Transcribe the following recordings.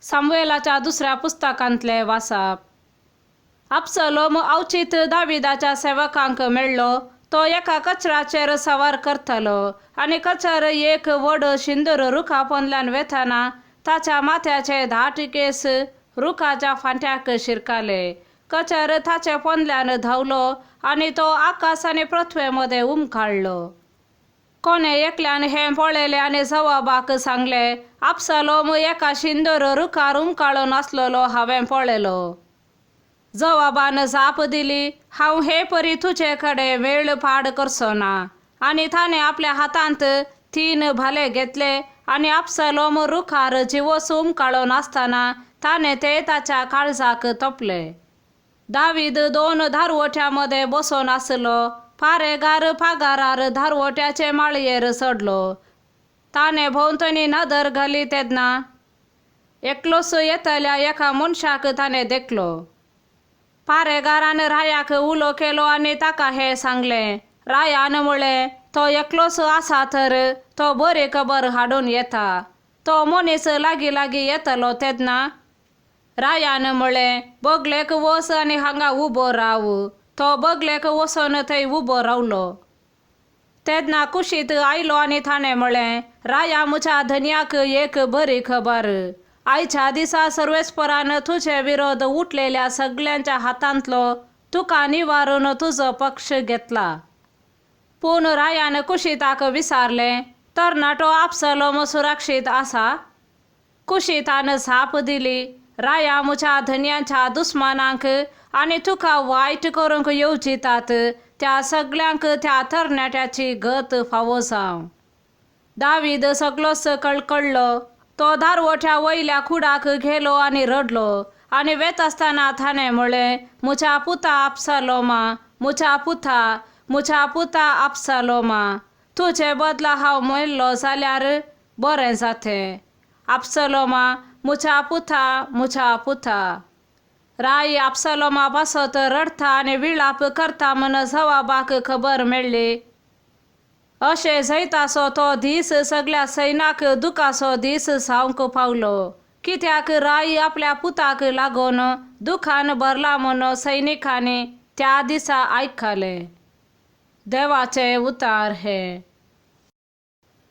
सामुएलाच्या दुसऱ्या पुस्तकांतलें वाचप. अब्सलोम अवचीत दाविदाच्या सेवकांक मेळ्ळो. तो एका कचराचेर सवार करतालो आनी कचर एक व्हड शिंदूर रुखा पोंदल्यान वेताना ताच्या माथ्याचे धाट केस रुखाच्या फांट्याक शिरकाले. कचर ताचे पोंदल्यान धांवलो आनी तो आकाश आनी पृथ्वे मदें उमकाडलो. कोणे एकल्यान हें पळयलें आनी जवाबाक सांगलें, अब्सलोम एका शिंदूर रुखार उमकाळून आसलेलो हांवें पळयलो. जवाबान जाप दिली, हांव हे परी तुजे कडेन वेळ पाड करचो ना. आनी ताणें आपल्या हातांत 3 भाले घेतले आनी अब्सलोम रुखार जिवोच उमकाळून आसतना ताणें ते ताच्या काळजाक तोपले. दावीद 2 धारवट्यां मदें बसून आसलो. पारेगार पागारार धारवट्याचे माळयेर चडलो. ताणें भोंवतणी नदर घाली तेन्ना एकलोच येतल्या एका मनशाक ताणें देखलो. पारेगारान रायाक उलो केलो आनी ताका हें सांगलें. रायान म्हळें, तो एकलोच आसा तर तो बरी खबर हाडून येता. तो मनीस लागीं लागीं येतलो तेन्ना रायान म्हळें, बगलेक वच आनी हांगा उबो राव. तो बगलेक वचून थंय उबो रावलो. तेन्ना कुशीत आयलो आनी ताणें म्हळें, राया म्हज्या धनयाक एक बरी खबर. आयच्या दिसा सर्वेस्परान तुजे विरोध उठलेल्या सगल्यांच्या हातांतलो तुका निवारून तुजो पक्ष घेतला. पूण रायान कुशीताक विचारलें, तरणाटो अब्सलोम सुरक्षीत आसा? कुशीतान जाप दिली, राया म्हज्या धनयांच्या दुस्मानांक आनी तुका वायट करूंक येवजितात त्या सगल्यांक त्या तरणाट्याची गत फावो जावं. दावीद सगलोच कळकळ्ळो. तो दारवट्या वयल्या कुडाक गेलो आनी रडलो आनी वेत आसतना ताणें म्हळें, म्हज्या पुता अब्सलोमा, म्हज्या पुता, म्हज्या पुता अब्सलोमा, तुजे बदला हांव मेल्लो जाल्यार बरें जातें. अब्सलोमा, म्हज्या पुता, म्हज्या पुता. राय अब्सलोमा पासत रडटा आनी विळाप करता म्हूण जवाबाक खबर मेळ्ळी. अशें जैताचो तो दीस सगल्या सैनाक दुखाचो दीस जावंक पावलो. कित्याक राय आपल्या पुताक लागून दुखान भरला म्हूण सैनिकांनी त्या दिसा आयकलें. देवाचें उतार हें.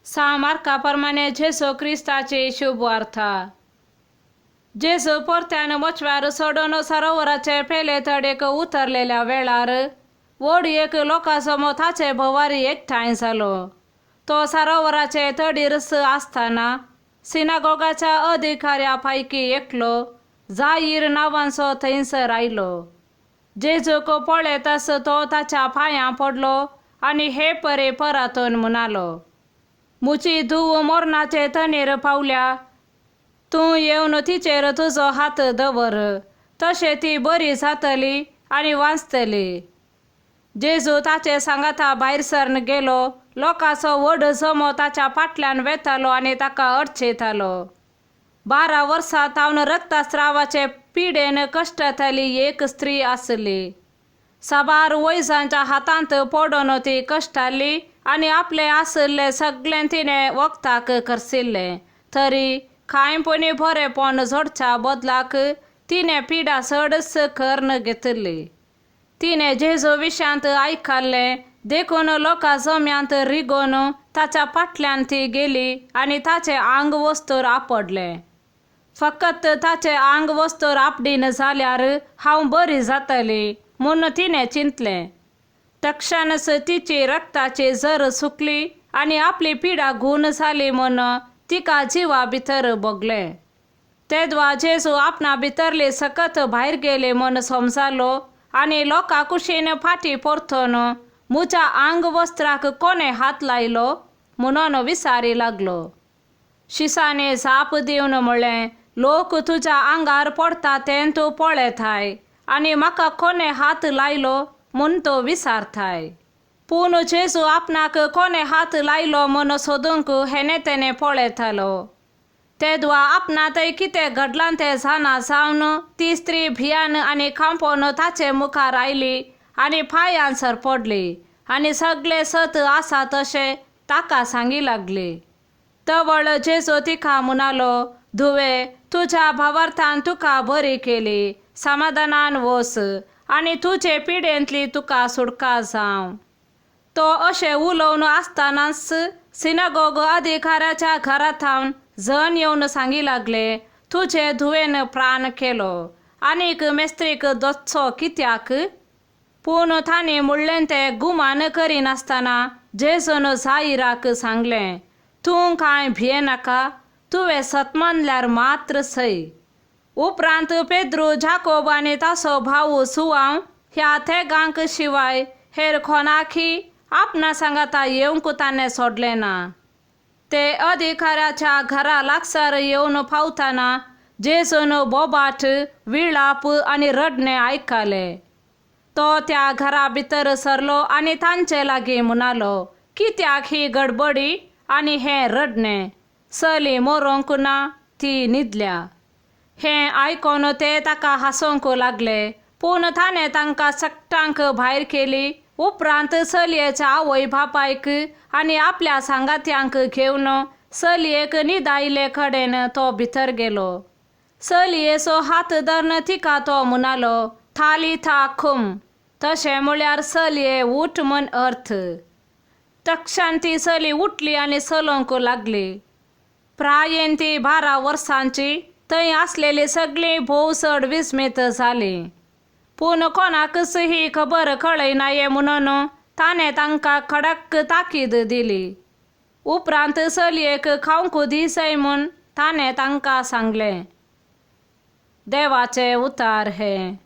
सा मार्का प्रमाणे जेजू क्रिस्ताची शुभवार्ता. जेजू परत्यान मोचव्यार चडून सरोवराचे पेले तडेक उतरलेल्या वेळार व्हड एक लोकांचो ताचे भोवारी एकठांय जालो. तो सरोवराचे तडीरच आसतना सिनागोगाच्या अधिकाऱ्या पैकी एकलो जाहीर नांवांचो थंयसर आयलो. जेजूक पळयताच तो ताच्या पांयां पडलो आनी हे परे परातून म्हणालो, म्हजी धूव मरणाचे तणेर पावल्या, तूं येवन तिचेर तुजो हात दवर, तशें ती बरी जातली आनी वांचतली. जेजू ताचे सांगाता भायर सरन गेलो. लोकांचो व्हड जमो ताच्या फाटल्यान वेतालो आनी ताका अडचेतालो. 12 वर्सां तावन रक्तस्रावाचे पिडेन कश्टताली एक स्त्री आसली. साबार वैजांच्या हातांत पडून ती कश्टाली आनी आपलें आशिल्लें सगळें तिणें वखदाक खर्चिल्लें. तरी कांय पणी बरेपण जोडच्या बदलाक तिणें पिडा चडच करून घेतिल्ली. तिणें जेजू विशांत आयकल्लें देखून लोकां जम्यांत रिगोवन ताच्या फाटल्यान ती गेली आनी ताचें आंग वस्तूर आपडलें. फकत ताचें आंग वस्तूर आपडीन जाल्यार हांव बरी जातली म्हूण तिणें चिंतलें. तक्षणच तिची रक्ताची जर सुकली आनी आपली पिडा गूण जाली म्हूण तिका जिवा भितर भोगलें. तेदवा जेजू आपणा भितरली सकत भायर गेली म्हूण समजालो आनी लोकां कुशीन फाटीं परतून म्हज्या आंग वस्त्राक कोणें हात लायलो म्हणून विचारी लागलो. शिसांनी जाप दिवन म्हळें, लोक तुज्या आंगार पडटा तें तूं पळयताय आनी म्हाका कोणें हात लायलो म्हूण तूं विचारताय. पूण जेजू आपणाक कोणें हात लायलो म्हूण सोदूंक हेणे तेणें पळयतालो. तेदवा आपणा थंय कितें घडलां तें जाणा जावन ती स्त्री भियान आनी कांपोवन ताचे मुखार आयली आनी पांयां सरपडली आनी सगळें सत आसा तशें ताका सांगी लागली. तवळ जेजू तिका म्हणालो, धुवे, तुज्या भावार्थान तुका बरी केली, समाधानान वस आनी तुजे पिडेंतली तुका सुटका जावं. तो अशें उलोवन आसतनाच सिनागोग अधिकाऱ्याच्या घरा थावन जण येवन सांगी लागले, तुजे धुवेन प्राण केलो, आनीक मेस्त्रीक दोचो कित्याक? पूण तांणी म्हणलें तें गुमान करिनासतना जेजून जाहिराक सांगलें, तूं कांय भियेनाका, तुवें सत मानल्यार मात्र सय. उपरांत पेद्रू, जाकोब आनी ताचो भाव सुवांव ह्या तेगांक शिवाय हेर कोणाकी आपणा सांगाता येवंक ताणें सोडलें ना. ते अधिकाऱ्याच्या घरा लागसार येवन पावतना जेजून बोबाट, विळाप आनी रडणें आयकलें. तो त्या घरा भितर सरलो आनी तांचे लागीं म्हणालो, कित्याक ही गडबडी आनी हें रडणें? चली मरोंक ना, ती न्हिदल्या. हें आयकून ते ताका हांसोवंक लागले. पूण ताणें तांकां सगटांक भायर केली. उपरांत चलयेच्या आवय बापायक आनी आपल्या सांगात्यांक घेवन चलयेक न्हिदायिल्ले कडेन तो भितर गेलो. चलयेचो हात धरून तिका तो म्हणालो, थाली था खुम, तशें म्हळ्यार चलये उठ म्हण अर्थ. तक्षण ती चली उठली आनी चलोवंक लागली. प्रायेन ती 12 वर्सांची. थंय आसलेली सगळीं भोव चड विस्मीत जालीं. पूण कोणाकच ही खबर कळयनाये म्हणून ताणें तांकां कडक ताकीद दिली. उपरांत चलयेक खावंक दिसय म्हूण ताणें तांकां सांगलें. देवाचें उतार हें.